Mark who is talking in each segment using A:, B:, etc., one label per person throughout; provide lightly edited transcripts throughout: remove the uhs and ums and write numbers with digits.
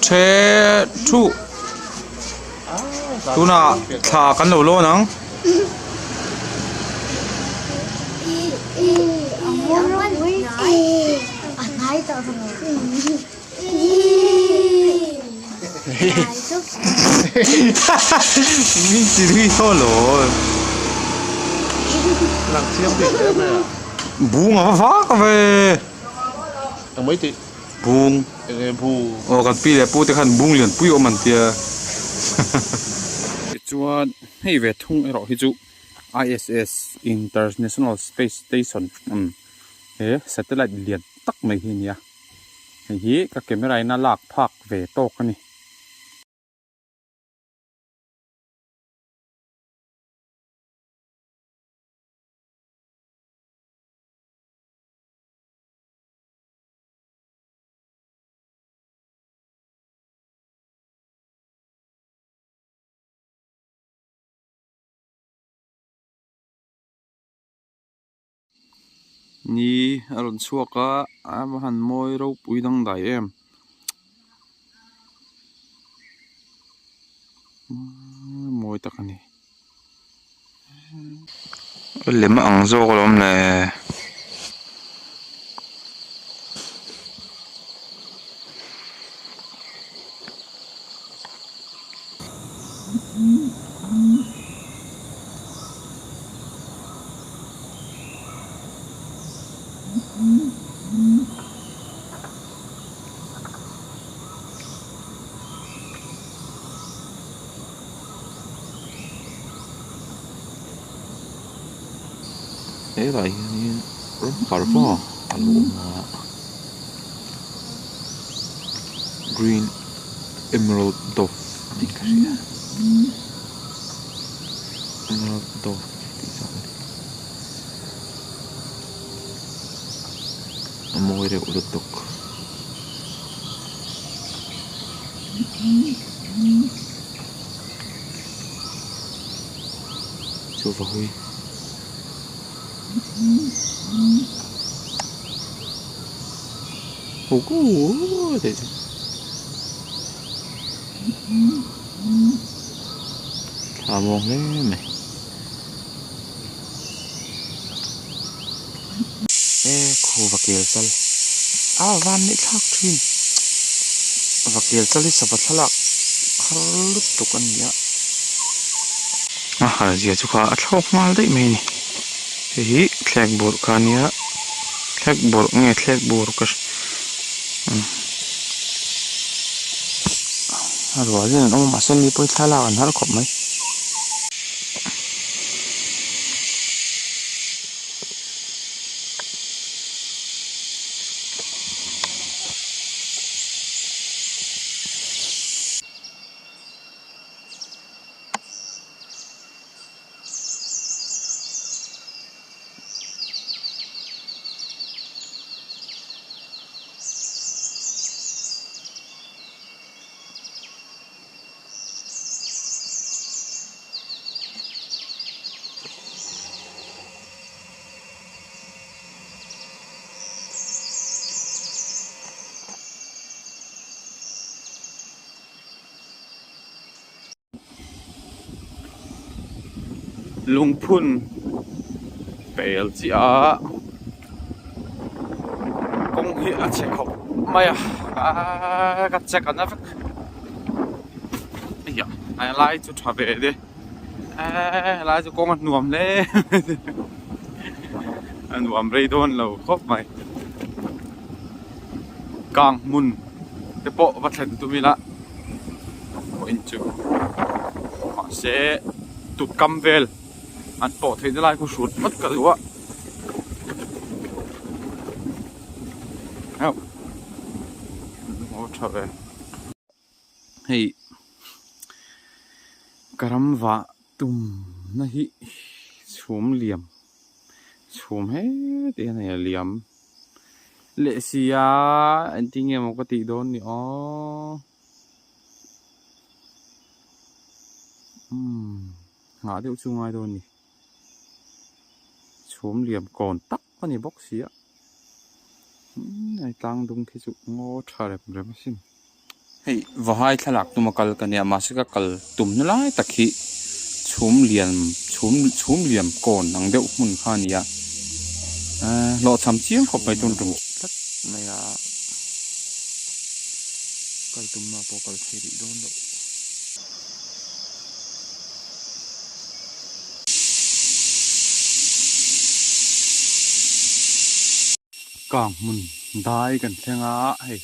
A: the thuh tunah thla kan lo lawn ang. Min ti ri thaw lo.
B: Lang chiang bik hle mai a.
A: Bung a va vak ve.
B: Eng mai tih?
A: Bung.
B: Enge bung?
A: Aw kan pi leh pu te khan bung lian pui awm an tia. Tichuan hei ve thung erawh hi chu ISS International Space Station he satellite lian tak mai hi a ni a. Hei hi ka camera in a lak phak ve tawk a ni. Ni a rawn chhuak a a va han mawi ropui dangdai em mawi tak a ni lem a ang zawk alawm le. Helai hianin rawng parva a lo awm a green emerald dove tih ka hria emerald dove tih zawk a ni a mawi reuh lutuk. Chu va hawi. Thla muang hle mai. E khu va kel chal a van neih thlak thin va kel chal hi sava thlalak har lutuk a ni a a har zia chu kha a thlawk nghal daih mai a ni hei hi thlek bawrh kha a nia thlek bawrh nge thlek bur ka a rual hian an awm a mahse mi pawhin thlalak an har khawp mai. Lungphun pel chiah a kawng hi a chhe khawp mai a aaa ka check an vek a lai chu tha ve de eee helai chu kawng a nuam hle a nuam rei dawn lo khawp mai kang hmun te pawh va thlen tum ila pawhin chu mahse tut kam vel an pawh theihna lai khu hrut vat ka duh a aw tha ve hei ka ram vah tum na hi chhum liam chhum heti hian hei a liam leh si a engtin nge maw ka tih dawn ni aw umm nghah deuh chu ngai dawn a ni chhum liam kawn tak a ni bawk si a umm hei tlang dung khi chu ngaw tha rem rem asin. Hei vahai thlalak tuma kal ka nia mahse ka kal tumna lai tak hi chhum lian chhum chhum liam kawn ang deuh hmun kha a ni a ahh hlawhchham chiang khawp mai tun tum tlat mai a kal tumna pawh kal thei rih dawn loh. Kang hmun dai kan thleng a hei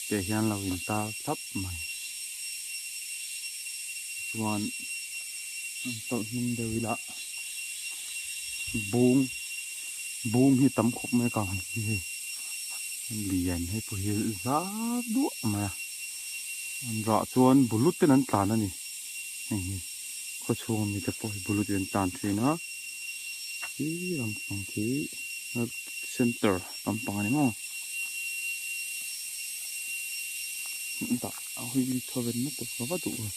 A: tih hian lo in tar thlap mai chuan an tawlh hnung deuh ila bung bung hi tam khawp mai kang hi hei lian hei pawh hi zar duah mai a an rah chuan bulut ten an tlan a ni heng hi khaw chhung ami te pawh hi bulut in an tlan thin a khi lampang khi health center lampang a ni maw dah a hawi thaw ven na tur ka va duh ve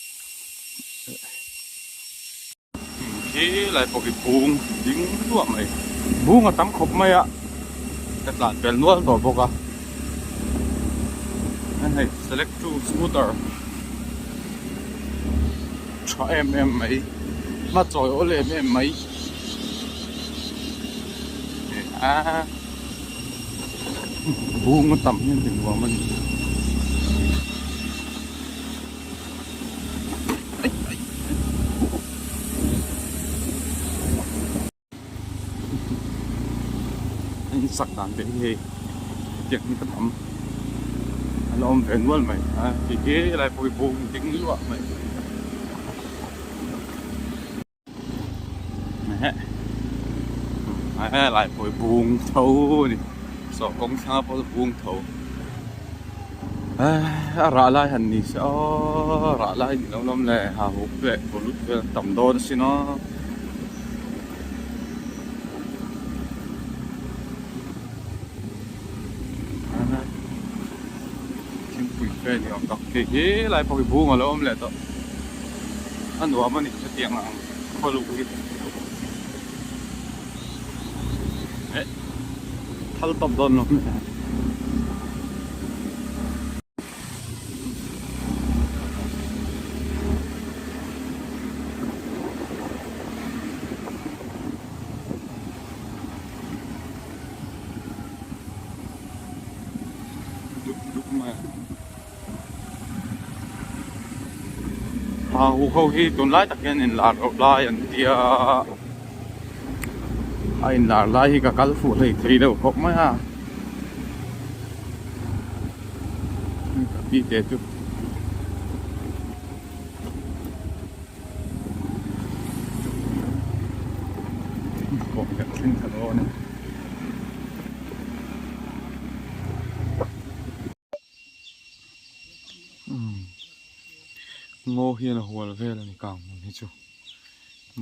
A: khi lai pawh hi bung ding duah mai bung a tam khawp mai a ka tlan pel nual tawh bawk a hei select two scooter tha em em mai hma chawi awl em em mai a bung a tam hian ti nuam a ni. In sak dan te hi hei hetiang hi ka tam a la awm ve nual mai a hei hi helai pawh hi bung ding luah mai helai pawh hi bung tho a ni saw kawng thlanga pawh bung tho a rah lai han ni se aw rah lai ni lo lawm le ha huk leh bulut vel an tam dawn asin aw. Thingpui fe ni awm tak khi hi lai pawh hi bung a lo awm leh tawh a nuam a ni hetiang ang khaw luh hi eh thal tawp dawn lo mai a. Dup dup mai a hu ho hi tunlai tak hian inlar loh lai an tia a inlar lai hi ka kal fuh hlei thei deuh khawp mai a. Ka pi te chu kawng kan thleng thla dawn a umm ngaw hian a hual vel a ni kang hmun hi chu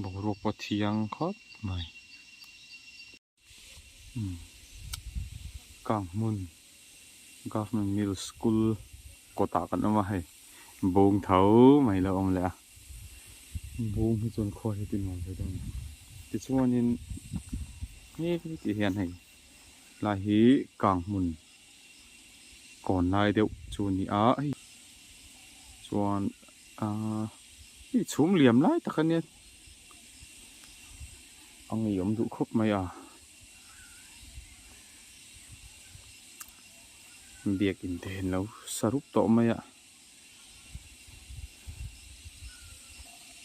A: boruak pawh a thiang khawp mai. Kang hmun government middle school kawtah kan awm a hei bawng tho mai lo awm leh a bawng hi chuan khua hi ti nuam ve deuh a ni tichuanin he tih hian hei lai hi kang hmun kawn lai deuh chu a ni a hei chuan ahh hei chhum liam lai tak a nia. A ngeiawm duh khawp mai a biakin te an lo sa rup tawh mai a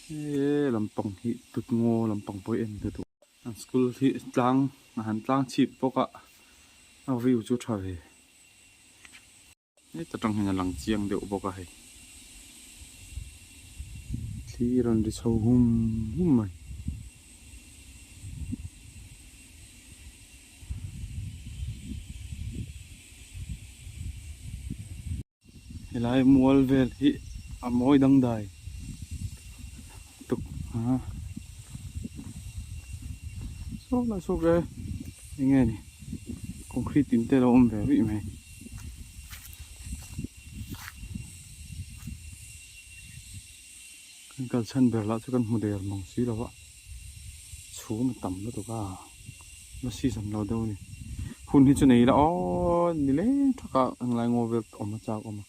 A: he lampang hi tut ngaw lampang pawh hi en ta duh an school hi tlang a han tlang chhip bawk a a view chu tha ve. Heta tang hian a lang chiang deuh bawk a hei. Thli rawn ri chho hum hum mai. Helai mual vel hi a mawi dangdai tuk a. Saw lai saw ke eng nge ni concrete in te a lo awm ve rih mai. Kan kal chhan ber lah chu kan hmu der mang si lo a chhum a tam lutuk a la season lo deuh a ni hun hi chu nei ila aw ni leng thak a englai ngaw vel awm a chak awm a.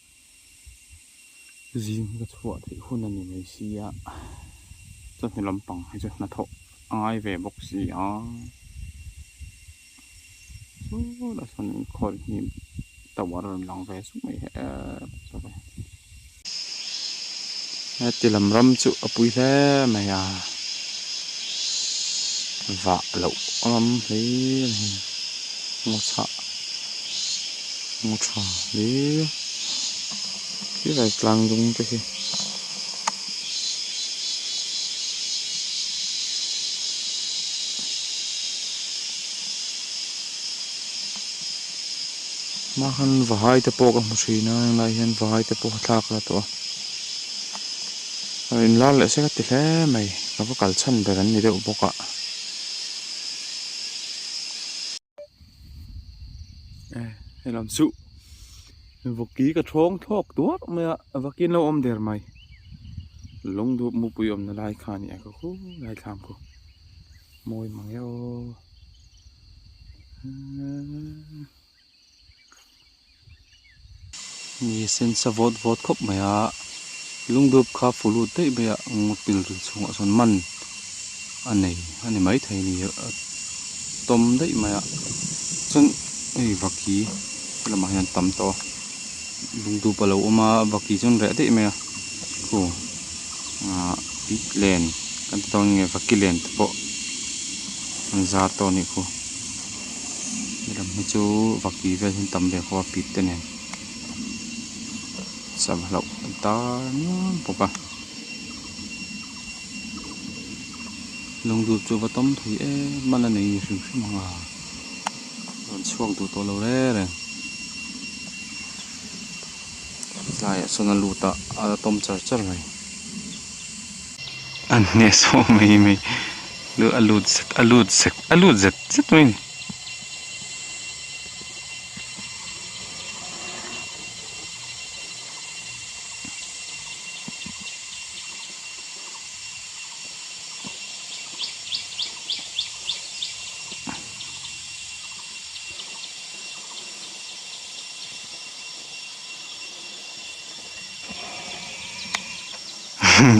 A: Zing hi ka chhuah theih hun a ni mai sia chawhnu lampang hi chu hnathawh a ngai ve bawk si a sawlai sawn khawl hnim tower a rawn lang ve zuk mai he heti lam ram chu a pui hle mai a vah loh ram hle a ni ngaw chhah ngaw tha hle khilai tlang dung te khi. Hma khan vahai te pawh ka hmu thin a helai hian vahai te pawh thlak la tawh a inlar leh se ka ti hle mai ka va kal chhan ber an ni deuh bawk a. Helam chu vawki ka thawng thlawk tuar mai a vawki an lo awm der mai lungdup mupui awmna lai kha a ni a ka khu lai thlam khu mawi mang e aw. Ni sensa vawt vawt khawp mai a lungdup kha fulut daih mai a ngaw pil ri chhungah sawn man a nei a ni maithei a ni a tawm daih mai a chuan hei vaki lamah hian tam tawh a lungdup a lo awm a vaki chu an reh daih mai a khu ah pit len kan ti dawn nge vaki len te pawh an zar tawh a nih khu. Helam hi chu vaki vel hi an tam ve khawp a pit te nen sava hlauh an tar nual bawk a lungdup chu a va tam thei em a la nei ni hrim hrim ang a rawn chhuak duh tawh lo reng reng tlaiah sawn a lut a a la tawm char char mai a hnehsawh mai mai. A lut zet a lut zet a lut zet zet mai a ni.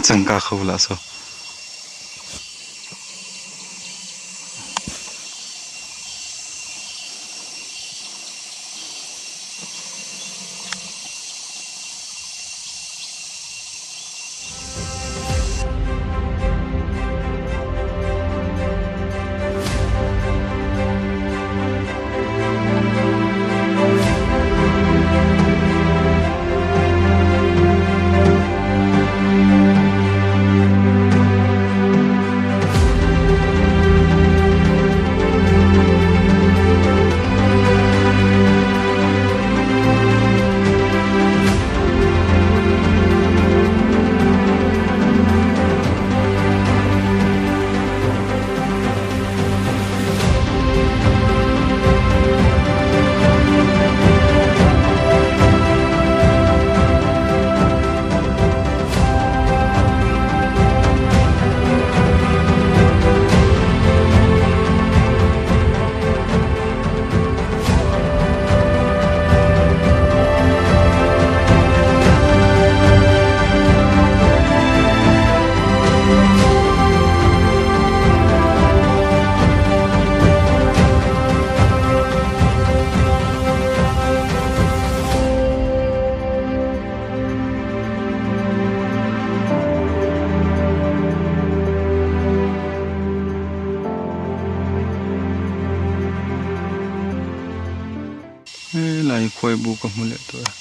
A: Changka kho lah saw. Helai khuai bu ka hmu leh tawh e.